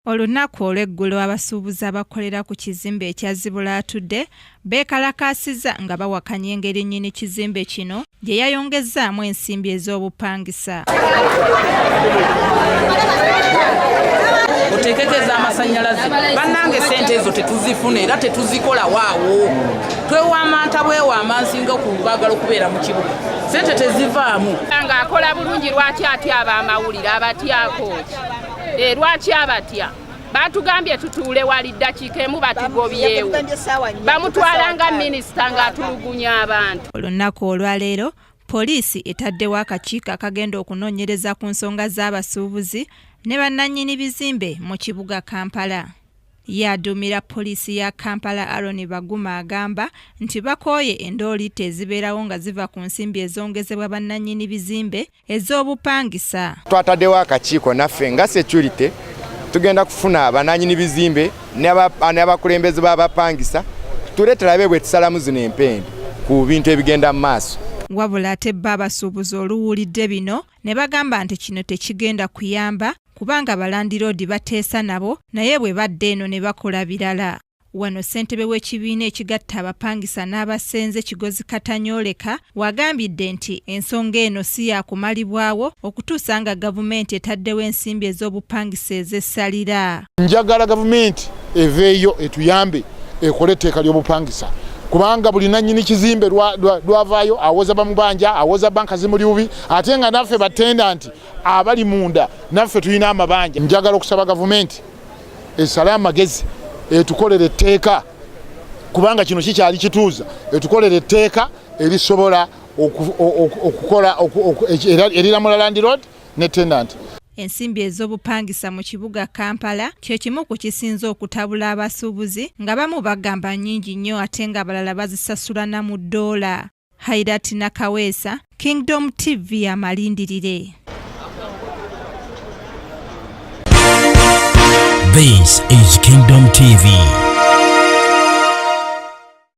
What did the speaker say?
Olunaku olw'eggulo abasuubuzi abakolera ku kizimbe ekya Zibulaatudde beekalakaasizza nga bawakanya engeri nnyini kizimbe kino gye yayongezzaamu ensimbi ez'obupangisa. Oteekeko ez'amasannyalaze bannange, sente ezo tetuzifuna era tetuzikola waawo. Twewamanta bwewama nsinga okubaagala okubeera mu kibuga, sente tezivaamu. Ng'akola bulungi, lwaki atya ab'amawulire? Abatyako ki? Eh, lwaki abatya? Batugambye tutuule wali ddakiika emu batugobyewo. Bamutwala nga minisita ng'atulugunya abantu. Olunaku olwaleero poliisi etaddewo akakiiko akagenda okunoonyereza ku nsonga z'abasuubuzi ne bannannyini bizimbe mu kibuga Kampala. Ye aduumira poliisi ya Kampala Aaron Baguma agamba nti bakooye endooliito ezibeerawo nga ziva ku nsimbi ezongezebwa bannannyini bizimbe ez'obupangisa. Twataddewo akakiiko naffe nga security, tugenda kufuna bananyini bizimbe n'abakulembeze b'abapangisa, tule tulabe bwe tusalamu zino empenda ku bintu ebigenda mu maaso. Wabula ate bo abasuubuzi oluwulidde bino ne bagamba nti kino tekigenda kuyamba kubanga balandiroodi bateesa nabo, naye bwe badda eno ne bakola birala. Wano ssentebe w'ekibiina ekigatta abapangisa n'abasenze Kigozi Katanyoleka wagambidde nti ensonga eno si yakumalibwawo okutuusa nga gavumenti etaddewo ensimbi ez'obupangisa ez'essalira. Njagala gavumenti eveeyo etuyambe ekole etteeka ly'obupangisa, kubanga buli nannyini kizimbe lwavaayo awoza bamubanja, awoza banka zimuli bubi, ate nga naffe batenda nti abali munda naffe tulina amabanja. Njagala okusaba gavumenti esale amagezi etukolere etteeka, kubanga kino kikyali kituuza, etukolere etteeka erisobola okukola eriramula landlord ne tenant. Ensimbi ez'obupangisa mu kibuga Kampala kye kimu ku kisinze okutabula abasuubuzi, nga bamu bagamba nnyingi nnyo ate ng'abalala bazisasula na mu ddoola. Hairat Nakaweesa, Kingdom TV amalindirire. This is Kingdom TV.